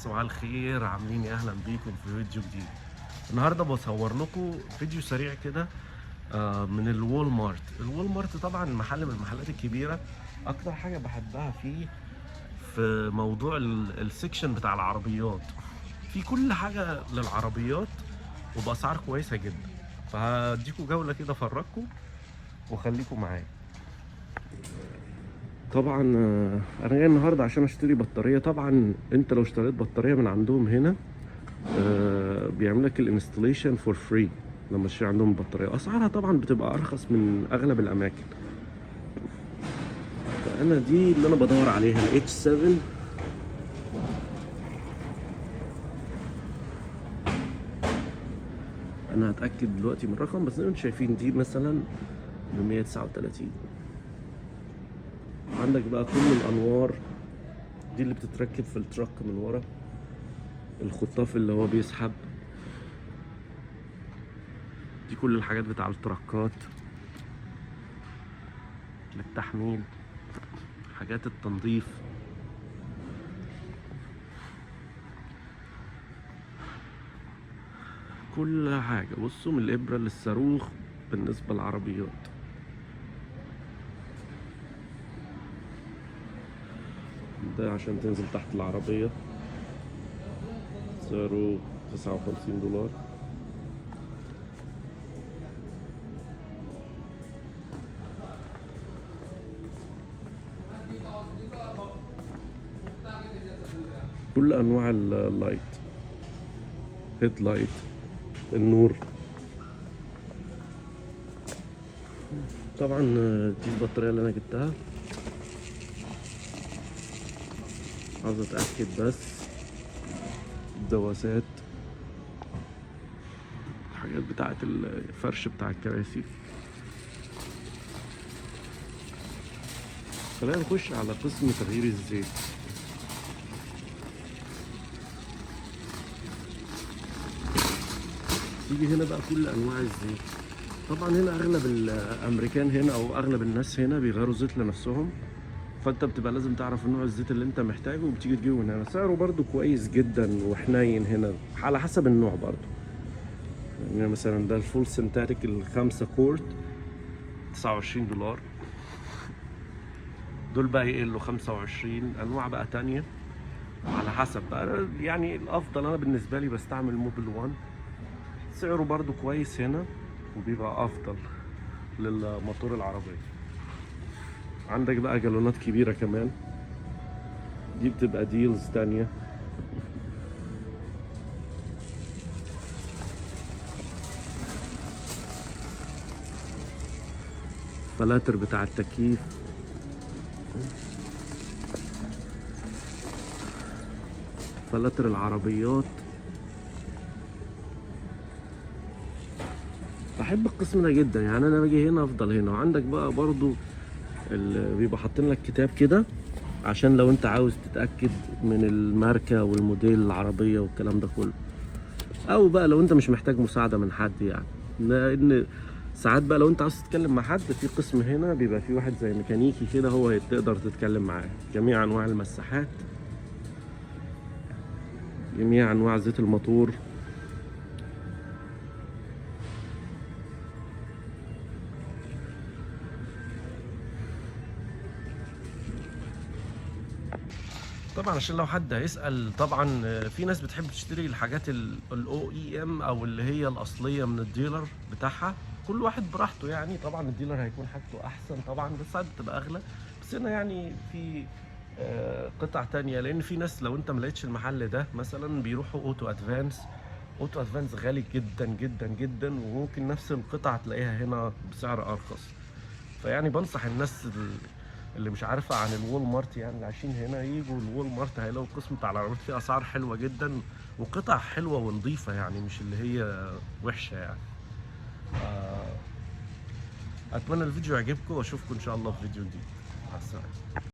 صباح الخير، عاملين إيه؟ اهلا بيكم في فيديو جديد. النهارده بصور لكم فيديو سريع كده من ال Walmart. ال Walmart طبعا محل من المحلات الكبيره. اكتر حاجة بحبها فيه في موضوع ال section بتاع العربيات، في كل حاجة للعربيات وباسعار كويسة جدا. فهديكم جولة كده افرجكم وخليكم معايا. طبعا انا جاي النهارده عشان اشتري بطارية. طبعا انت لو اشتريت بطارية من عندهم هنا بيعمل لك ال installation for free لما تشتري عندهم البطارية. اسعارها طبعا بتبقى ارخص من اغلب الاماكن. فانا دي اللي انا بدور عليها، ال H7. انا هتاكد دلوقتي من الرقم، بس زي ما انتم شايفين دي مثلا ب 139. عندك بقى كل الانوار دي اللي بتتركب في ال truck من ورا، الخطاف اللي هو بيسحب، دي كل الحاجات بتاع التراكات للتحميل، حاجات التنظيف. كل حاجة. بصوا من الإبرة للصاروخ بالنسبة للعربيات. ده عشان تنزل تحت العربية، سعره 59 دولار. كل انواع ال light، head light، النور. طبعا دي البطارية اللي انا جبتها. عاوز اتأكد بس. الدواسات، الحاجات بتاعت الفرش بتاع الكراسي. خلينا نخش على قسم تغيير الزيت. تيجي هنا بقى كل انواع الزيت. طبعا هنا اغلب الامريكان هنا او اغلب الناس هنا بيغيروا زيت لنفسهم، فانت بتبقى لازم تعرف نوع الزيت اللي انت محتاجه وبتيجي تجيبه من هنا. سعره برضو كويس جدا وحنين هنا على حسب النوع برضو. يعني مثلا ده ال full synthetic ال5 quart 29 دولار. دول بقى يقلوا 25. انواع بقى تانية على حسب بقى. يعني الافضل انا بالنسبة لي بستعمل Mobil 1، سعره برضو كويس هنا وبيبقى افضل للموتور العربية. عندك بقى جالونات كبيرة كمان، دي بتبقى deals تانية. فلاتر بتاع التكييف، فلاتر العربيات. بحب القسم ده جدا، يعني انا باجي هنا افضل هنا. وعندك بقى برضو اللي بيبقى حاطين لك كتاب كده عشان لو انت عاوز تتأكد من الماركة والموديل العربية والكلام ده كله، او بقى لو انت مش محتاج مساعدة من حد. يعني لان ساعات بقى لو انت عاوز تتكلم مع حد في قسم هنا بيبقى في واحد زي ميكانيكي كده هو تقدر تتكلم معاه. جميع انواع المساحات، جميع انواع زيت الموتور. طبعا عشان لو حد هيسأل، طبعا في ناس بتحب تشتري الحاجات ال OEM او اللي هي الاصلية من ال dealer بتاعها. كل واحد براحته يعني. طبعا ال dealer هيكون حاجته احسن طبعا، بس ساعات بتبقى اغلى. بس هنا يعني في قطع تانية، لان في ناس لو انت ما لقيتش المحل ده مثلا بيروحوا Auto Advance. Auto Advance غالي جدا جدا جدا، وممكن نفس القطعة تلاقيها هنا بسعر ارخص. فيعني بنصح الناس اللي مش عارفه عن ال Walmart، يعني اللي عايشين هنا، يجوا ال Walmart هيلاقوا القسم بتاع العربيات فيه اسعار حلوة جدا وقطع حلوة ونظيفه، يعني مش اللي هي وحشة يعني. اتمنى الفيديو يعجبكم واشوفكم ان شاء الله في فيديو جديد. مع السلامة.